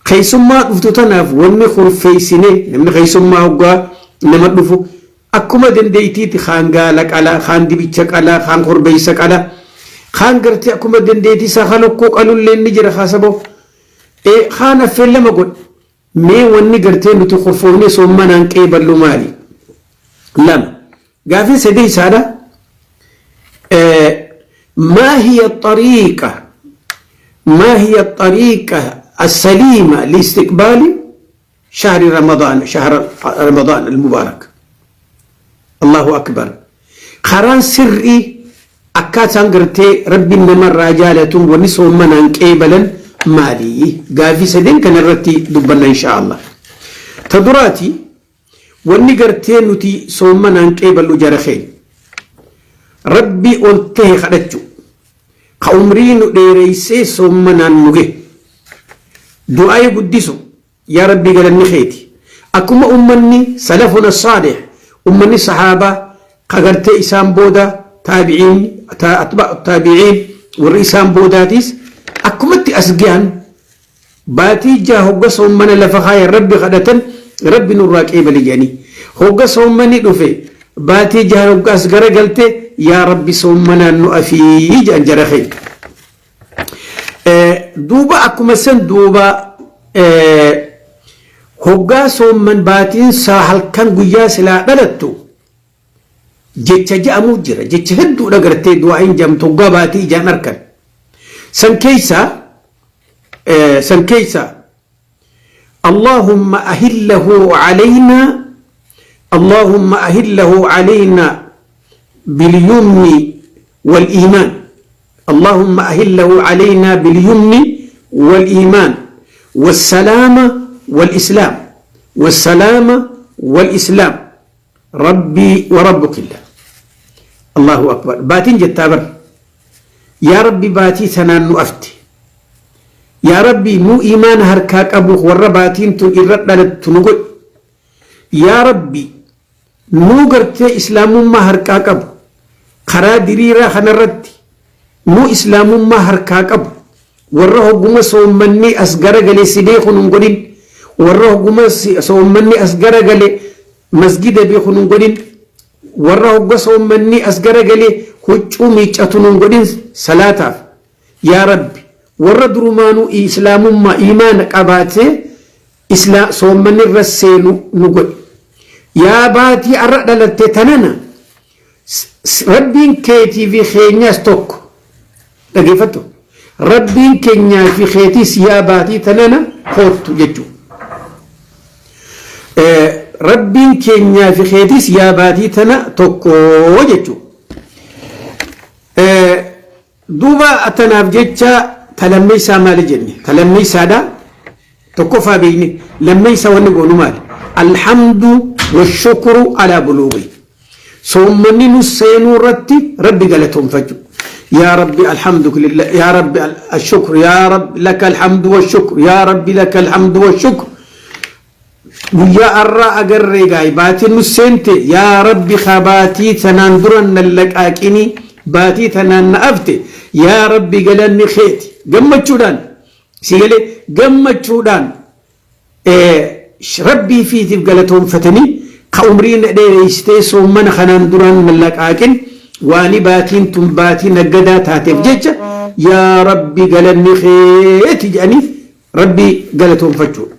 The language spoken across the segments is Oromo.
Keessummaa dhuftu tanaaf wanni kurfeessine, namni keessummaa hoggaa nama dhufu akkuma dandeettiitti kaan gaala qala, kaan dibicha qala, kaan korbeessa qala, kaan gartee akkuma dandeettii isaa kaan lukkuu qalullee ni jira haasaboo. Kaan affeen lama godhe. Mee wanni gartee nuti kurfoofnee soommanaan qeeballu maali? Lama. Gaafii sadii isaadha. ما هي الطريقة ما هي الطريقة السليمة لاستقبال شهر رمضان، شهر رمضان المبارك؟ الله أكبر. Karaan sirrii akkaataan gartee rabbiin namarraa jaalatuun wanni soommanaan qeebalan maali? Gaafii sadeen kanarratti dubbanna insha Allah. Ta duraati, wanni gartee nuti soommanaan qeeballu, jara keenya, rabbi ol tahe kadhachu, ka umrii nu dheereysee soommanaan nu gahe, du'aa guddisu, yaa rabbi galanni keeti. Akkuma ummanni salafuna saalih, ummanni sahaabaa, ka gartee isaan booda taabiciin, taabiciin, warri isaan boodaatis akkumatti as gahan, baatii 6 hogga soommana lafa kaayan rabbi kadhatan, rabbi nurraa qeebale jedhanii. Hogga soommanni dhufe, baatii 6 hogga as gara galte, yaa rabbi soommanaan nu afii jedhan jara keenya. Duuba akkuma san, duuba hoggaa soomman baatiin saa halkan guyyaa silaa dhalattu jecha je'amuu jira, jecha hedduudha gartee du'aayin jamtu hoggaa baatii ijaan arkan san keessa اللهم أهله علينا، اللهم أهله علينا باليمن والإيمان، اللهم أهله علينا باليمن والإيمان والسلامة والإسلام، والسلامة والإسلام، ربي وربك الله. الله أكبر. Baatiin jettaa bar, yaa rabbi baatii sanaan nu afte, yaa rabbi nu iimaana harkaa qabu warra baatiin tun irra dhalattu nu godhi, yaa rabbi nu gartee islaamummaa harkaa qabu, karaa diriiraa kanarratti nu islaamummaa harkaa qabu, warra hogguma soommanni as garagale si beeku nun godhin, warra hogguma soommanni as garagale masgida beeku nun godhin, warra hogga soommanni as garagale huccuu miiccatu nun godhin salaataaf. Yaa rabbi warra durumaanuu islaamummaa imaana qabaatee soommanni irra seenu nu godhi. Yaa baatii arra dhalatte tanana, rabbiin keetii fi keenyaas tokko, dhageeffattu, rabbiin keenyaa fi keetiis yaa baatii tanana koottu jechuudha. Rabbiin keenyaa fi keetiis yaa baatii tana tokko jechuudha. Duuba tanaaf jecha talammeessaa maali jenne? Talammeessaadha. Tokkoffaa beekne, lammeessaa wanni goonu maali? الحمد والشكر على بلوغه. Soommanni nu seenuu irratti rabbi galatoonfachuu. يا ربي الحمد لله، يا ربي الشكر، يا رب لك الحمد والشكر، يا ربي لك الحمد والشكر. Guyyaa arraa agarree gaay baatiin nu seente, yaa rabbi kabaatii tanaan duran na laqaaqinii baatii tanaan na afte, yaa rabbi galanni keeti, gammachuudhaan si galee, gammachuudhaan rabbii fiitiif galatoonfatanii, ka umrii na dheereessitee soommana kanaan duraan na laqaaqin, waani baatiin tun baatii naggadaa taateef jecha yaa rabbi galanni keeti jedhanii rabbi galatoonfachuudha.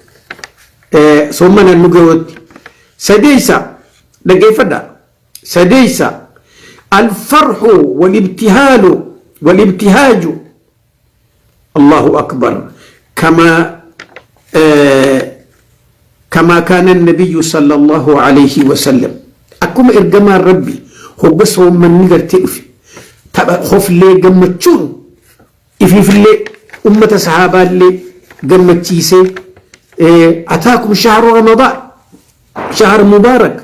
Soommana nu gahootti. Sadeessa dhaggeeffadha. Sadeessa, الفرح والابتهال والابتهاج. الله أكبر. كما كان النبي صلى الله عليه وسلم، akkuma ergamaan rabbi hogga soommanni gartee dhufe tapha hoflee gammachuun ifiifillee ummata sahaabaallee gammachiisee, أتاكم شهر رمضان شهر مبارك،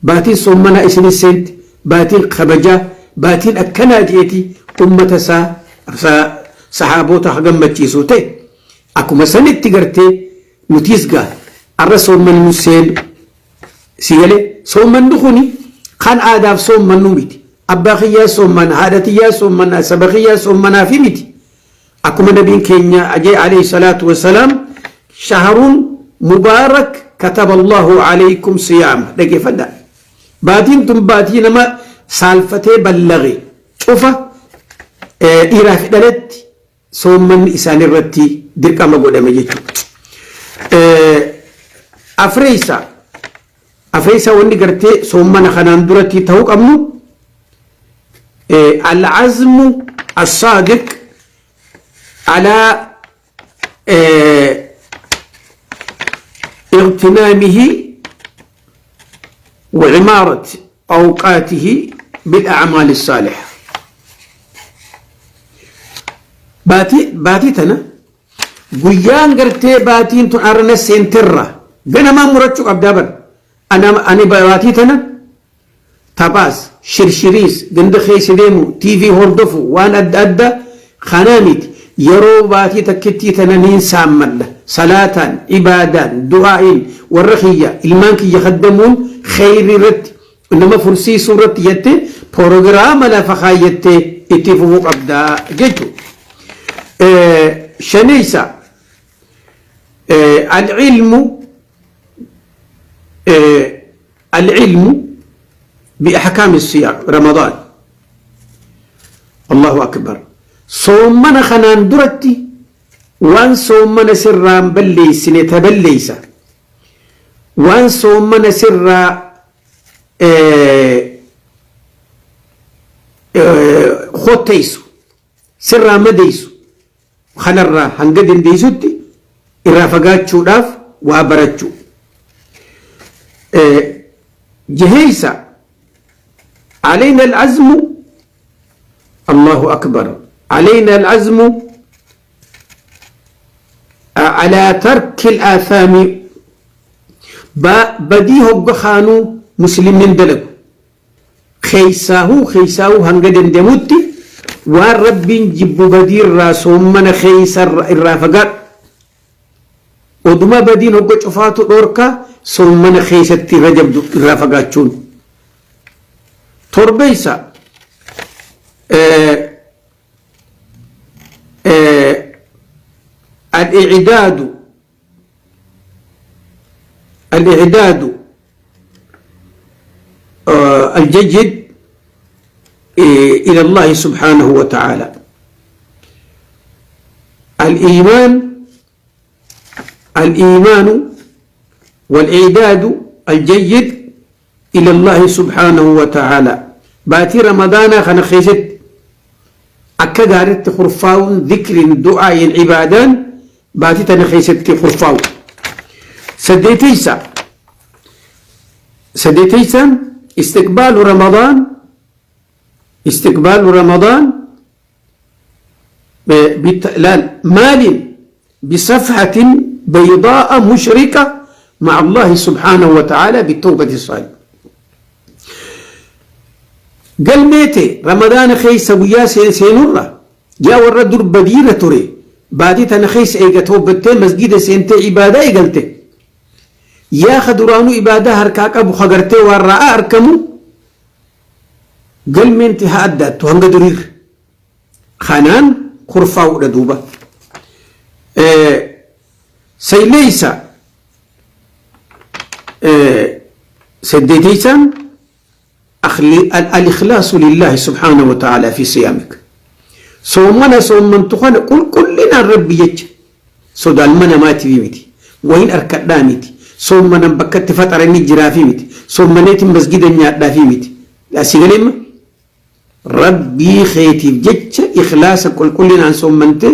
baatiin soommanaa isinis seenti, baatiin kabajaa, baatiin akkanaa jeeti ummata isaa sahaabota gammachiisuu ta'e, akkuma sanitti gartee nutiis gaa arra soommanni nu seenu si galee. Soommanni kuni kan aadaaf soommannu miti, abbaa kiyyaa soommana, haadha tiyyaa soommana, saba kiyyaa soommanaa fi miti. Akkuma nabiin keenya ajee عليه الصلاة والسلام Shahrun mubaarak kataba Allahu alaykum siyaama. Dhageeffadhaa. Baatiin tun baatii nama saalfatee ballaghe cufa dhiiraa fi dhalatti soommanni isaanirratti dirqama godhame jechuudha. Afreessa afreessa wanni gartee soommana kanaan duratti ta'uu qabnu al-azmu as-saadiq alaa اغتنامه وعمارة أوقاته بالأعمال الصالحة. Baatii tana guyyaan gartee baatiin tun arna seenterra ganamaa murachuu qabdaa bar. Ani baatii tana taphaas, shirshiriis, ganda keessa deemu, TV hordofu, waan adda addaa kanaa miti. Yeroo baatii takkittii tana niin saammadha. Salaataan, ibaadaan, du'aa'iin, warra kiyya, ilmaan kiyya kaddamuun, kheyri irratti nama fursiisuu irratti jettee proogiraama lafa kaayyattee itti fufuu qabdaa jechuudha. Shaneysa, العلم بأحكام الصيام رمضان. الله أكبر. Soomana kanaan duratti waan soomana sirraan balleeysine taballeeysa, waan soomana sirraa hotteysu, sirraa madeeysu kanarraa hanga dandeeysutti irraa fagaachuudhaaf waa barachuu. Jaheeysa, علينا العزم، الله أكبر، علينا العزم على ترك الآثام. Badii hogga kaanuu muslimnin dalagu keeysaahuu keeysaahuu hanga dandemutti waan Rabbiin jibbu badii irraa soommana keeysa irraa fagaadhu. Oduma badiin hogga cufaatu dhoorka soommana keeysatti irra jabdu irraa fagaachuun. Torbeysa, الإعداد الجيد إلى الله سبحانه وتعالى. الإيمان والإعداد الجيد إلى الله سبحانه وتعالى. Baatii Ramadaana kana keessatti akka gaaritti kurfaa'uun, dhikriin, du'aayin, ibaadaan baatii tana keessatti kurfaa'u. Saddeeteysa, استقبال رمضان، استقبال رمضان لا مال بصفحة بيضاء مشرقة مع الله سبحانه وتعالى بالتوبة الصالحة. Galmeete Ramadaana keessa guyyaa seenurra yaa warra dur badiira ture, baatii tana keessa eega toobattee masgida seentee ibaadaa eegalte, yaa ka duraanuu ibaadaa harkaa qabu hagartee waan ra'aa argamu galmeenti haa addaattu hanga duriirra kanaan kurfaa'uudha. Duuba sayleeysa, saddeeteysaan, الإخلاص لله سبحانه وتعالى في صيامك. Soomana soommantu kana qulqullinaan Rabbi jecha, sodaalma namaatiif miti, wayin harkadhaa miti, soommanan bakka itti faxaranii jiraafi miti, soommaneetiin masgida nyaadhaafi miti. Asii galeemma Rabbii keetiif jecha ikhlaasa qulqullinaan soommante.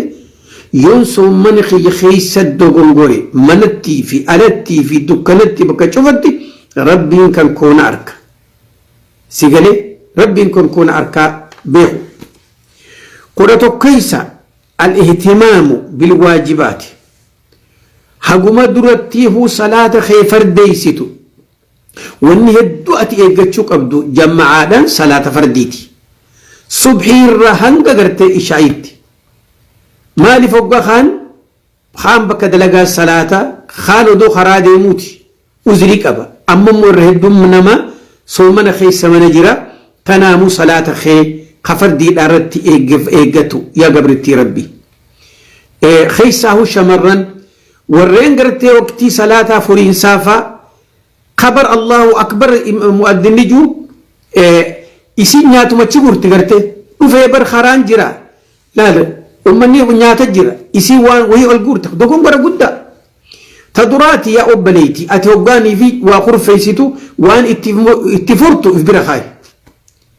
Yoon soommana kiyya keessa dogongore, manattii fi alattii fi dukkanatti bakka cufatti Rabbiin kan koona arka. Si galee? Rabbiin kan koona arkaa beeku. 11eessa, الاهتمام بالواجبات. Haguma durattiihuu salaata kee fardeeysitu, wanni hedduu ati eeggachuu qabdu jammacaadhaan salaata fardiiti, subxiirra hanga gartee ishaa'itti. Maaliif? Hogga kaan kaan bakka dalagaa salaata, kaan odoo karaa deemuuti uzrii qaba. Amma immoo irra hedduun nama soomana keessa mana jira. Tanaamuu salaata kee ka fardiidha irratti eeggatu, yaa gabrittii Rabbi. Keessaahu shamarran Warreen gartee waqtii salaataa furiinsaa faa kabar Allahu akbar mu'addinni juu isiin nyaatuma achi gurti gartee dhufee bar karaan jira laala ummanni nyaata jira isiin waan wahii ol guurta dogongora guddaa. Ta duraati yaa obboleeyti ati hoggaanii fi waa kurfeessitu waan itti furtu if bira kaayi.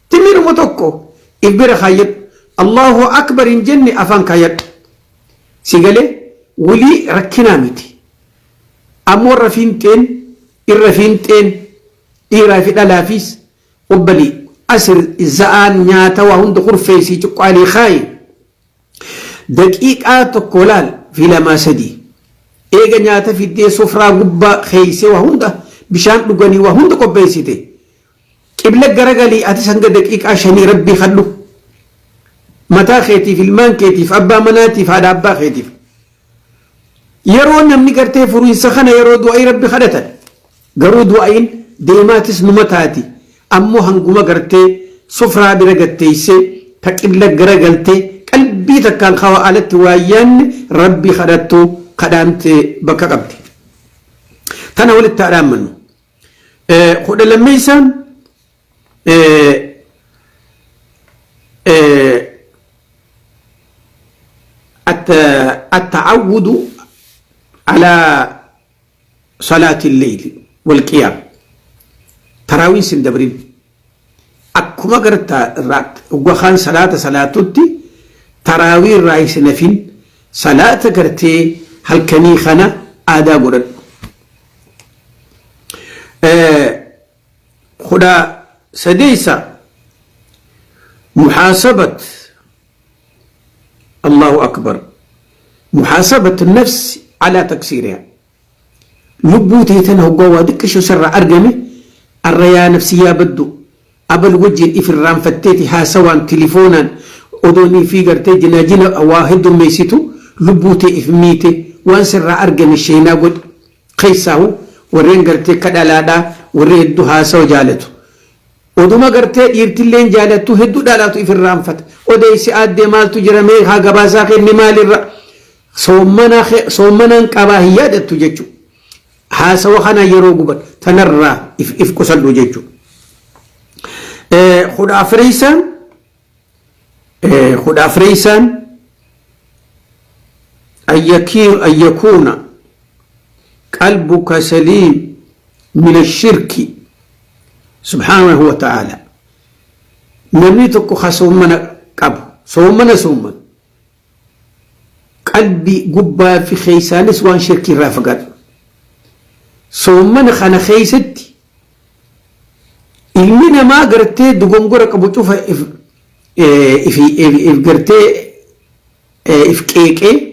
Timiruma tokko if bira kaayyadhu. Allahu akbar hin jenne afaan kaayyadhu. Si galee wulii rakkinaa miti. Ammoo irra fiinxeen irra fiinxeen dhiiraa fi dhalaafis obbolii asir za'aan nyaata waa hunda kurfeessii cuqqaalii kaayi. Daqiiqaa tokko laal fi lamaa sadii. Eega nyaata fiddee sofraa gubbaa keeysee waa hunda bishaan dhuganii waa hunda qopheessite. Qibla garagalii atis hanga daqiiqaa shanii rabbii kadhu. Mataa keetiif, ilmaan keetiif, abbaa manaatiif, haadha abbaa keetiif. Yeroo namni gartee furiinsa kana yeroo du'aa'ii rabbi kadhatan garuu du'aa'iin deemaatis numa taati ammoo hanguma gartee sofraa bira gatteessee ta qibla garagaltee qalbii takkaan hawa alatti waa yaanne rabbi kadhattu kadhaante bakka qabdi. Tana walitti haa dhaammannu. 12ffaan التعود على صلاة الليل والقيام تراوين سندبرين akkuma gartaa وخان صلاة صلاة تراوين رايس نفين صلاة gartee halkanii kana aadaa godhadhu. 18 محاسبة الله أكبر محاسبة النفس على تقصيرها lubbuu teetan hoggaa waa xiqqisho sirra argame arrayaa nafsiyyaa baddu abal wajjin if irraanfatteeti haasawaan tilifoonaan odoonii fi gartee jinaajina waa heddummeessitu lubbuu tee if miite waan sirraa argame sheenaa godhi keessaahu warreen gartee kadhalaadhaa warri hedduu haasawa jaalatu oduma gartee dhiirtilleen jaalattu hedduu dhalaatu if irraanfata odeessi aaddee maaltu jira mee haa gabaasaa kenni maalirra soommanaan qabaa hin yaadattu jechuudha. Haasawa kana yeroo guban tanarraa if qusadhu jechuudha. 14ffaan أن يكون قلبك سليم من الشرك سبحانه وتعالى. Namni tokko ka soommana qabu soommana soomman qalbii gubbaa fi keeysaanis waan shirkii irraa fagaatu. Soommana kana keeysatti ilmi namaa gartee dogongora qabu cufa if gartee if qeeqee.